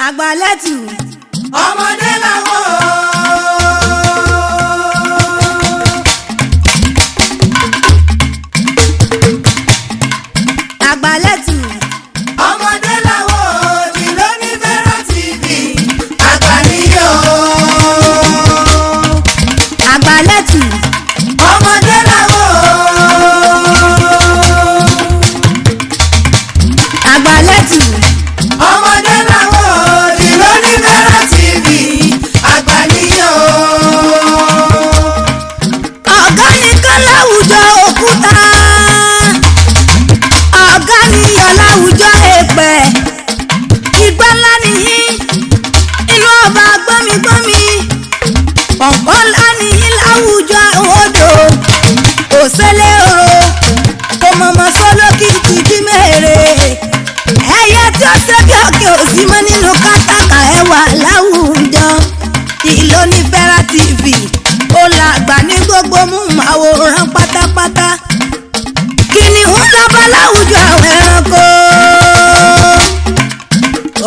Àgbàlẹ́tù. Ọmọdé làwọn o. Àgbàlẹ́tù. Ọmọdé làwọn o. Ìlóní Fẹ́ràn TV àgbà nìyó. Àgbàlẹ́tù. Ọmọdé làwọn o. Àgbàlẹ́tù. Ọmọdé làwọn o. Ìlóní Fẹ́ràn TV àgbà nìyó. Ọ̀gá nìkan láwùjọ òkúta, ọ̀gá nìyàn láwùjọ èèpẹ̀. Ìgbà ńlá nìyí inú ọba gbọ́migbọ́mi, pọ̀npọ́n ńlá nìyí láwùjọ odò. Òṣèlè oro kò mọ̀mọ́ sólókìtì bí mèrè. Ẹyẹ tí ó ṣe bí òkè òsì mọ́ nínú kátàkà ẹwà láwùjọ. Ìlóní Fẹ́ràn TV ó la àgbà ní gbogbo mú àwòrán pátápátá. Kìnìún lọ́ba láwùjọ àwọn ẹranko,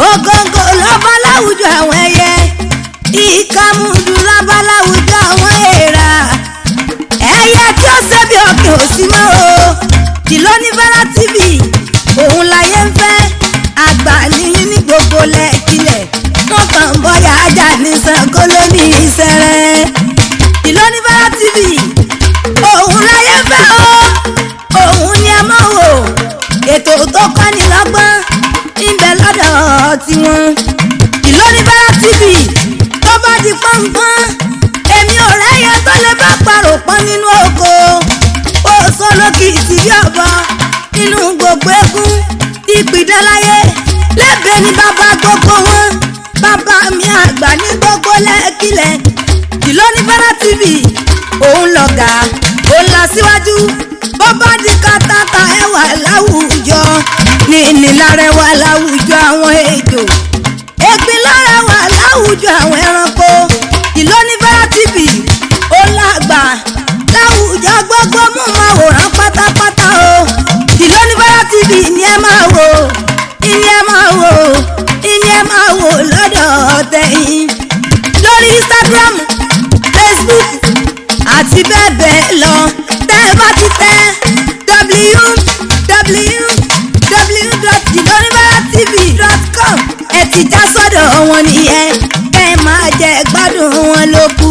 ògòǹgò lọ́ba láwùjọ àwọn ẹyẹ, ìkàmùdù lọ́ba láwùjọ àwọn èèrà. Ẹyẹ tí ó ṣe bí òkè òsì mọ́ o. Ìlóní Fẹ́ràn TV òun láyé ń fẹ́. Àgbà níyìn ní gbogbo lẹ́kílẹ̀, wọ́n kàn ń bọ́yà ajá ní Ṣàngó lóní ìṣẹ̀rẹ̀. Ìlóní Fẹ́ràn TV òun láyé ń fẹ́ o, òun ni ẹ mọ̀ wò. Ètò tó kọ́ni lọ́gbọ́n ń bẹ lọ́dọ̀ tiwọn. Ìlóní Fẹ́ràn TV tó bá di pọ́npọ́n, èmi ò rẹ́yẹ tó lè bá parò pọ́n nínú oko. Ó sọlókì tìbí ọ̀bọ nínú gbogbo eégún tí pìdánláyé lẹ́bẹ̀ẹ́ ní bàbá gbogbo wọn. Bàbá mi àgbà ní gbogbo lẹ́kílẹ̀. Ìlóní Fẹ́ràn TV òun lọ̀gá, òun là síwájú. Bó bá di kátàkà ẹwà láwùjọ, ní ìnìlárẹwà láwùjọ àwọn ejò, ègbin lárẹwà láwùjọ àwọn ẹranko. Ìlóní Fẹ́ràn TV ó lágbà láwùjọ gbogbo mú máa wòrán pátápátá o. Ìlóní Fẹ́ràn TV ni ẹ máa wò, ni ẹ máa wò, ni ẹ máa wò lọ́dọ̀ tẹ̀yìn lórí Instagram, Facebook àti bẹ́ẹ̀ bẹ́ẹ̀ lọ. Tẹ́ ẹ bá ti tẹ www.iloniferatv.com, ẹ ti já sọ́dọ̀ wọn nìyẹn. Ẹ máa jẹ gbádùn wọn ló kù.